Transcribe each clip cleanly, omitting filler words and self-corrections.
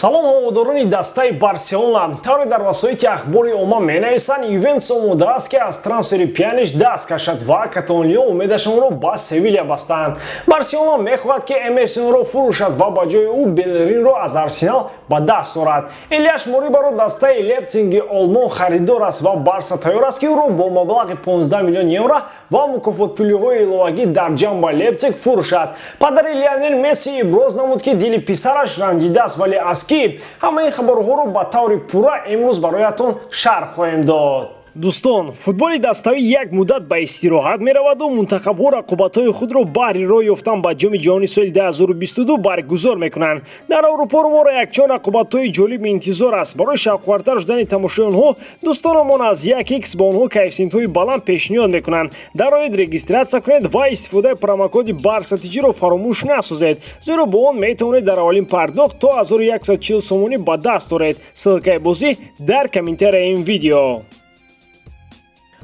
Салом, ҳаводорони дастаи Барселона. Тавре дар васоити ахбори омма менависанд, Ювентус омода аст, ки аз трансфери Пианиш даст кашад ва каталониё умедашонро ба Севиля бастаанд. Барселона мехоҳад, ки Эмерсонро фурӯшад ва ба ҷои ӯ Белеринро аз Арсенал ба даст орад. Элиаш Морибаро дастаи Лейпсиги Олмон харидор аст ва Барса тайёр аст, ки ӯро бо маблағи 15 миллион евро ва мукофотпулиҳои иловагӣ дар ҷамъ ба Лейпсиг фурӯшад. Падари Лионел Месси иброз намуд, ки дили писараш ранҷидааст, вале аз кӣ? Ҳамаи хабарҳоро ба таври пурра имрӯз бароятон шарҳ хоҳем дод. Дӯстон, футболи даставӣ як муддат ба истироҳат мераваду мунтахабҳо рақобатҳои худро баҳри роҳ ёфтан ба Ҷоми ҷаҳони соли 2022 баргузор мекунанд. Дар Аврупо моро якчанд рақобатҳои ҷолиб интизор аст. Барои шавқовартар шудани тамошои онҳо дӯстонамон аз 1x ба онҳо коэффисиентҳои баланд пешниҳод мекунанд. Дароед, регистрация кунед ва истифодаи промокоди БАРСАТИҷиро фаромӯш насозед, зеро бо он метавонед дар аввалин пардохт то 1140 сомонӣ ба даст оред. Ссылкаи бозӣ дар комментарияи ин видео.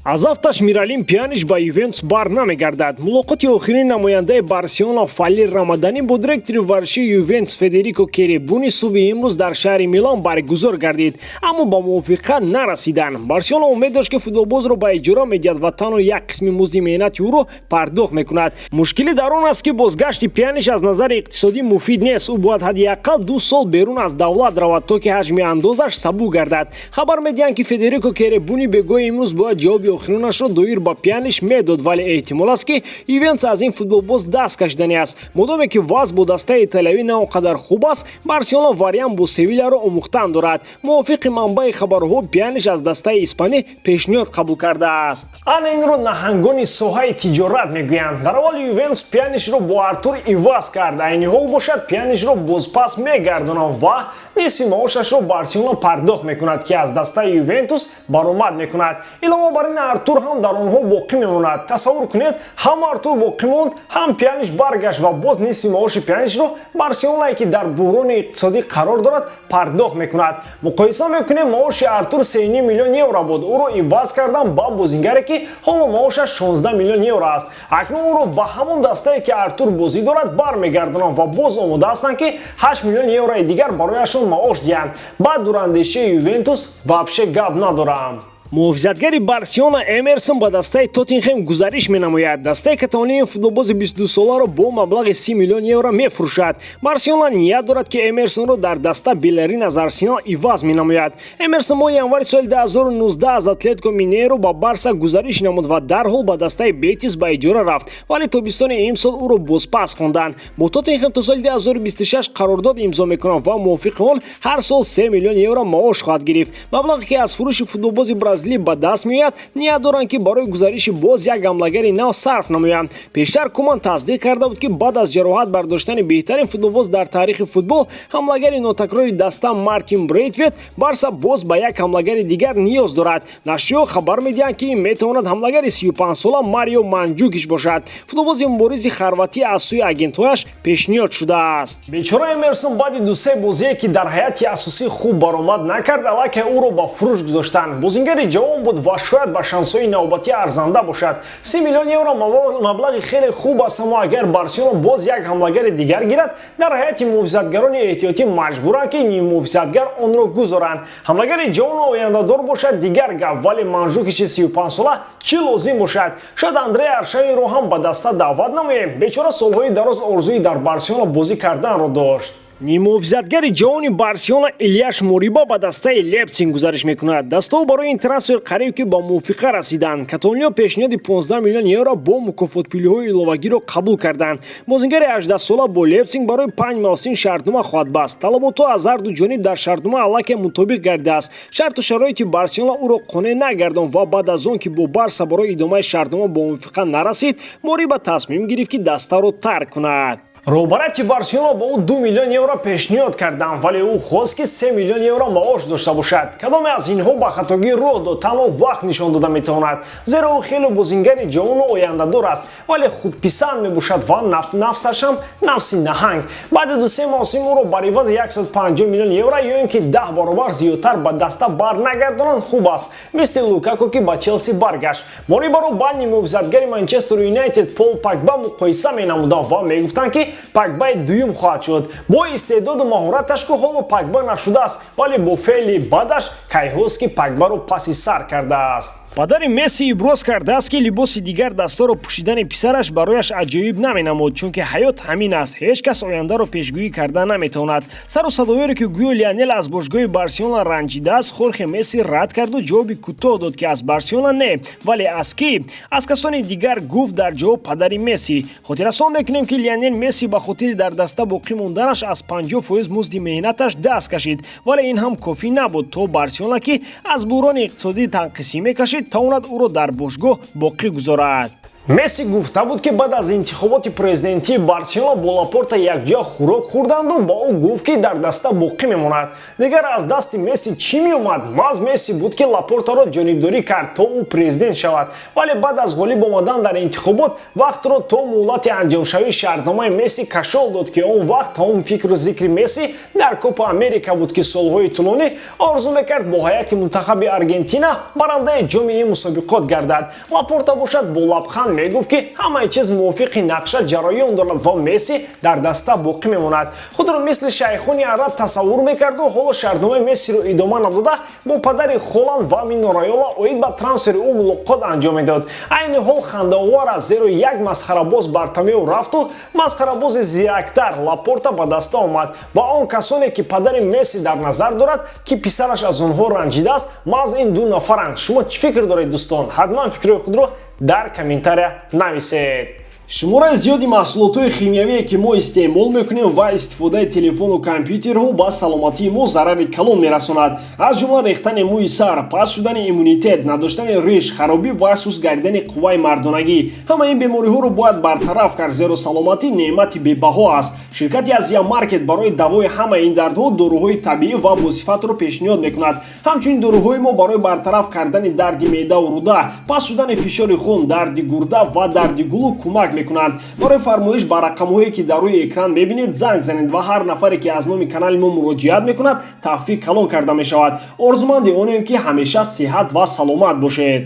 Аз афташ Миралим Пианиш ба Ювентус бар намегардад. Мулоқоти охирини намояндаи Барселона Фалил Рамаданӣ бо директори варзишии Ювентус Федерико Керебуни субҳи имрӯз дар шаҳри Милан баргузор гардид, аммо ба мувофиқа нарасиданд. Барселона умед дошт, ки футболбозро ба иҷора медиҳад ва танҳо як қисми музди меҳнати ӯро пардохт мекунад. Мушкилӣ дар он аст, ки бозгашти Пианиш аз назари иқтисодӣ муфид нест. Ӯ бояд ҳадди ақал 2 сол берун аз давлат равад, то ки ҳаҷми андозаш сабук гардад. Хабар медиҳанд, ки Федерико Керебуни бегоҳи имрӯз бояд ҷавоби охиринашро доир ба Пианиш медод, вале эҳтимол аст, ки Ювентус аз ин футболбоз даст кашидани аст. Модоме ки вазъ бо дастаи италиявӣ на он қадар хуб аст, Барселона вариант бо Севиляро омӯхтан дорад. Мувофиқи манбаи хабарҳо, Пианиш аз дастаи испанӣ пешниҳод қабул кардааст. Ана инро наҳангони соҳаи тиҷорат мегӯянд. Дар аввал Ювентус Пианишро бо Артур иваз кард, айни ҳол бошад, Пианишро бозпас мегардонад ва нисфи маошашро Барселона пардохт мекунад, ки аз дастаи Ювентус баромад мекунад. Илова бар ин, Артур ҳам дар онҳо боқӣ мемонад. Тасаввур кунед, ҳам Артур боқӣ монд, ҳам Пианиш баргашт ва боз нисфи маоши Пианишро Барселонае, ки дар буҳрони иқтисодӣ қарор дорад, пардохт мекунад. Муқоиса мекунем: маоши Артур 3 миллион евро буд, ӯро иваз кардан ба бозингаре, ки ҳоло маошаш 16 миллион евро аст. Акнун ӯро ба ҳамон дастае, ки Артур бозӣ дорад, бармегардонанд ва боз омода ҳастанд, ки 8 миллион еврои дигар барояшон маош диҳанд. Баъд дурандешии Ювентус вообще гап надорам. Муҳофизатгари Барселона Эмерсон ба дастаи Тоттенхем гузариш менамояд. Дастаи каталонии футболбози 22-соларо бо маблағи 30 миллион евро мефурӯшад. Барселона ният дорад, ки Эмерсонро дар даста Белерин аз Арсенал иваз менамояд. Эмерсон моҳи январи соли 2019 аз Атлетико Минейро ба Барса гузариш намуд ва дарҳол ба дастаи Бетис ба иҷора рафт, вале тобистони имсол ӯро бозпас хонданд. Бо Тоттенхем то соли 2026 қарордод имзо мекунад ва мувофиқи он ҳар сол 3 миллион евро маош хоҳад гирифт. Маблағе, ки аз фурӯши футболбози бразилӣ ба даст меояд, ният доранд, ки барои гузариши боз як ҳамлагари нав сарф намоянд. Пештар Куман тасдиқ карда буд, ки баъд аз ҷароҳат бардоштани беҳтарин футболбоз дар таърихи футбол, ҳамлагари нотакрори даста Мартин Брейтвет, Барса боз ба як ҳамлагари дигар ниёз дорад. Нашриҳо хабар медиҳанд, ки ин метавонад ҳамлагари 35-сола Марио Манҷукич бошад. Футболбози муборизи хорватӣ аз сӯи агентҳояш пешниҳод шудааст. Бечора Эмерсон баъди дусе бозие, ки дар ҳайати асосӣ хуб баромад накард, аллакай ӯро ба фурӯш гузоштанд. Бозингари ҷавон буд ва шояд ба шансҳои навбатӣ арзанда бошад. 30 миллион евро маблағи хеле хуб аст, аммо агар Барселона боз як ҳамлагари дигар гирад, дар ҳайати муҳофизатгарони эҳтиётӣ маҷбуранд, ки ниммуҳофизатгар онро гузоранд. Ҳамлагари ҷавону ояндадор бошад, дигар гап, вале Манжукичи 35-сола чӣ лозим бошад? Шояд Андрей Аршавинро ҳам ба даста даъват намоем. Бечора солҳои дароз орзуи дар Барселона бозӣ карданро дошт. Ниммуҳофизатгари ҷавони Барселона Ильяш Мориба ба дастаи Лейпсиг гузариш мекунад. Дастаҳо барои ин трансфер қариб ки ба мувофиқа расиданд. Каталониё пешниҳоди 15 миллион евро бо мукофотпулиҳои иловагиро қабул карданд. Бозингари 18-сола бо Лейпсиг барои 5 мавсим шартнома хоҳад баст. Талаботҳо аз ҳарду ҷониб дар шартнома аллакай мутобиқ гардидааст. Шарту шароити Барселона ӯро қонеъ нагардонд ва баъд аз он ки бо Барса барои идомаи шартнома ба мувофиқа нарасид, Мориба тасмим гирифт, ки дастаро тарк кунад. Роҳбарияти Барселона ба ӯ 2 миллион евро пешниҳод карданд, вале ӯ хост, ки 3 миллион евро маош дошта бошад. Кадоме аз инҳо ба хатогӣ роҳ дод, танҳо вақт нишон дода метавонад, зеро ӯ хеле бозингари ҷавону ояндадор аст, вале худписанд мебошад ва нафсашам нафси наҳанг. Баъди дусе мавсим ӯро бар ивази 150 миллион евро ё ин ки 10 баробар зиёдтар ба даста барнагардонанд, хуб аст, мисли Лукако, ки ба Челси баргашт. Морибаро ба ниммуҳофизатгари Манчестер Юнайтед Пол Погба муқоиса менамуданд ва мегуфтанд, ки Погбаи дуюм хоҳад шуд. Бо истеъдоду маҳораташ ку ҳоло Погба нашудааст, вале бо феъли бадаш кайҳост, ки Погбаро паси сар кардааст. Падари Месси иброз кардааст, ки либоси дигар дастаро пӯшидани писараш барояш аҷоиб наменамуд, чунки ҳаёт ҳамин аст, ҳеҷ кас ояндаро пешгӯӣ карда наметавонад. Сару садоёре, ки гӯё Лионел аз бошгоҳи Барселона ранҷидааст, Хорхе Месси рад карду ҷавоби кӯтоҳ дод, ки аз Барселона не, вале аз кӣ? Аз касони дигар, гуфт дар ҷавоб падари Месси. Хотиррасон мекунем, ки Лионел Месси ба хотири дар даста боқӣ монданаш аз 50% музди меҳнаташ даст кашид, вале ин ҳам кофӣ набуд, то Барселона, ки аз буҳрони иқтисодӣ танқисӣ мекашид, тавонад ӯро дар бошгоҳ боқӣ гузорад. Месси гуфта буд, ки баъд аз интихоботи президентии Барселона бо Лапорта якҷоя хӯрок хӯрданду ба ӯ гуфт, ки дар даста боқӣ мемонад. Дигар аз дасти Месси чӣ меомад? Маҳз Месси буд, ки Лапортаро ҷонибдорӣ кард, то ӯ президент шавад, вале баъд аз ғолиб омадан дар интихобот вақтро то муҳлати анҷомшавии шартномаи Месси кашол дод, ки он вақт тамоми фикру зикри Месси дар Копа Америка буд, ки солҳои тӯлонӣ орзу мекард бо ҳайати мунтахаби Аргентина барандаи ҷоми ин мусобиқот гардад. Лапорта бошад, бо лабханд мегуфт, ки ҳамаи чиз мувофиқи нақша ҷараён дорад ва Месси дар даста боқӣ мемонад. Худро мисли шайхони араб тасаввур мекарду ҳоло шартномаи Мессиро идома надода, бо падари Холанд ва Мино Райола оид ба трансфери ӯ мулоқот анҷом медод. Айни ҳол хандаовар аст, зеро як масхарабоз Бартомеу рафту масхарабози зирактар Лапорта ба даста омад ва он касоне, ки падари Месси дар назар дорад, ки писараш аз онҳо ранҷидааст, маҳз ин ду нафаранд. Шумо чӣ фикр доред, дӯстон? Ҳатман фикрҳои худро дар комментария нависед. Шумораи зиёди маҳсулотҳои химиявие, ки мо истеъмол мекунем, ва истифодаи телефону компютерҳо ба саломатии мо зарари калон мерасонад, аз ҷумла рехтани мӯи сар, паст шудани иммунитет, надоштани риш, харобӣ ва суст гардидани қувваи мардонагӣ. Ҳамаи ин бемориҳоро бояд бартараф кард, зеро саломатӣ неъмати бебаҳо аст. Ширкати Азия Маркет барои давои ҳамаи ин дардҳо доруҳои табиӣ ва босифатро пешниҳод мекунад. Ҳамчунин доруҳои мо барои бартараф кардани дарди меъдаву рӯда, паст шудани фишори хун, дарди гурда ва дарди гулӯ кӯмак мекунанд. Барои фармоиш ба рақамҳое, ки дар рӯи экран мебинед, занг занед ва ҳар нафаре, ки аз номи канали мо муроҷиат мекунад, тахфиф калон карда мешавад. Орзуманди онем, ки ҳамеша сиҳат ва саломат бошед.